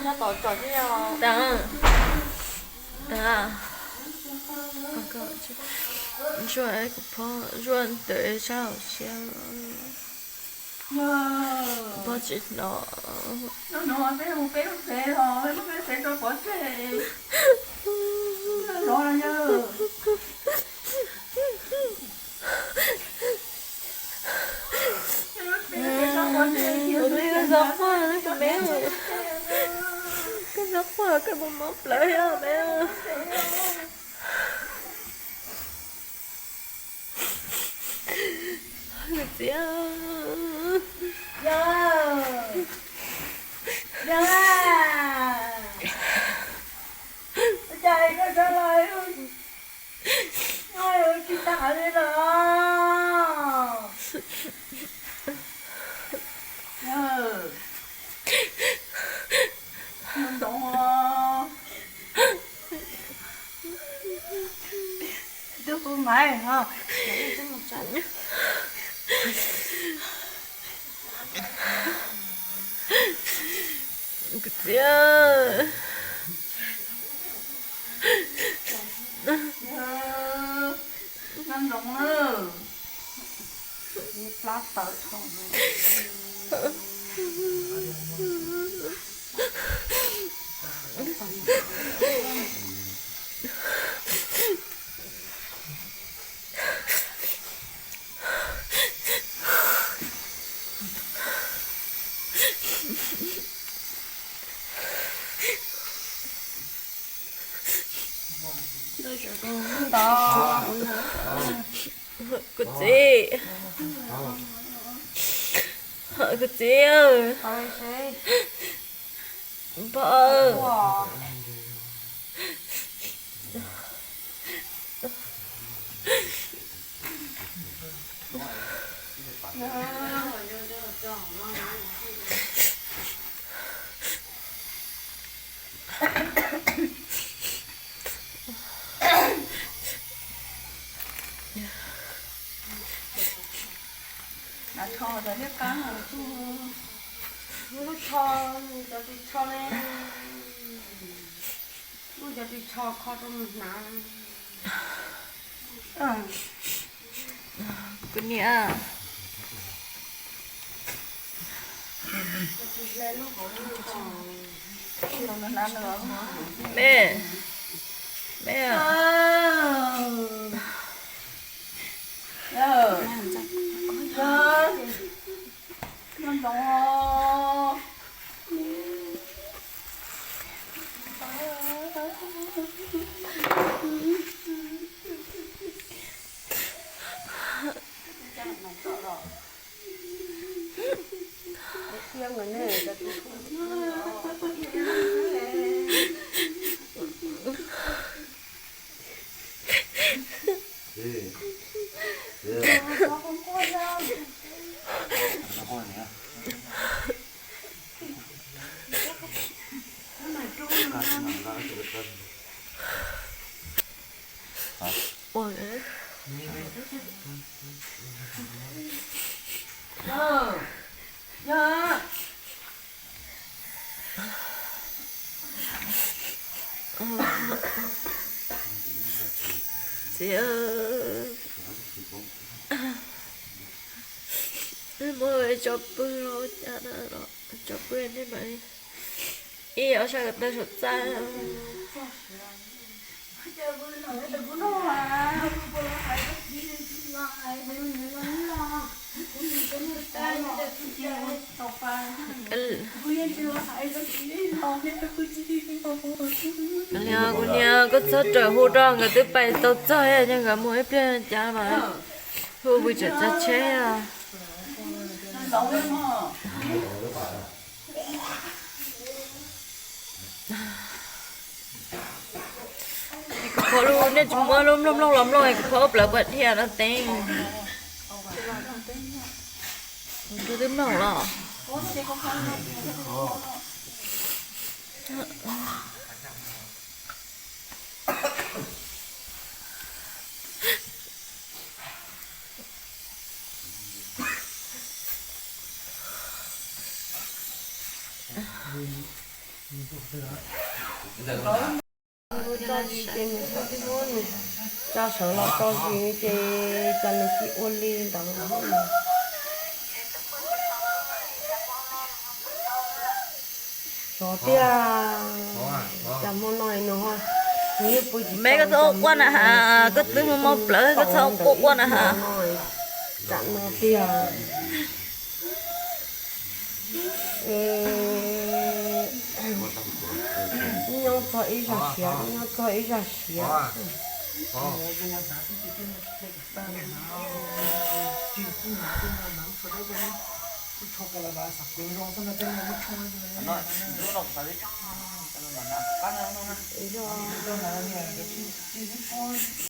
Tag, tag, zuaj kuv phob, zuaj ntawm sab hauv siab. Phob tsis hnov. Ua li koj zoo quaj, me, koj zoo quaj koj mus mob plawv thiab me. Kuv txiv, yog, yog, ua cas koj sawv los tsis tag li los? Ntoo, ntoo, twb hu maiv os. Kuv txiv, noj ntoo na, plab tawv dhau. Kuv txiv, kuv txiv, pog. Lub tsho, cov ris tsho ne, muab cov ris tsho kho rau mus hnav. Kuv niam, me, me, Ua, yog, yog. Txiv, muab tso pw los cas na, tso pw nej mam li, ib ob sab ko taw saum txaj. Kuv niam, kuv niam, koj txhob rawm hu rau, nkawd twb pais tau txog, yog nkawd mus ib pliag cas mas hu pes tsawg tsav tsheb os. Kuv phob lub, nej tsis muab lub mloog mloog los mloog, kuv phob plawv puas dhia no teeb. Kuv twb mloog los. Tso zis ces nws txhob tib muab nws tso sawv los tso zis ces cas nws tsis ua li ntawd. Xyov tiag, cas hmo no nws ho, nws yeej pw tsis, me koj txhob quaj na has, koj twb muaj mob plawv koj txhob quaj quaj na has. Tsam no tiag. Nyob txog ib zaj siav, nyob txog ib zaj siav.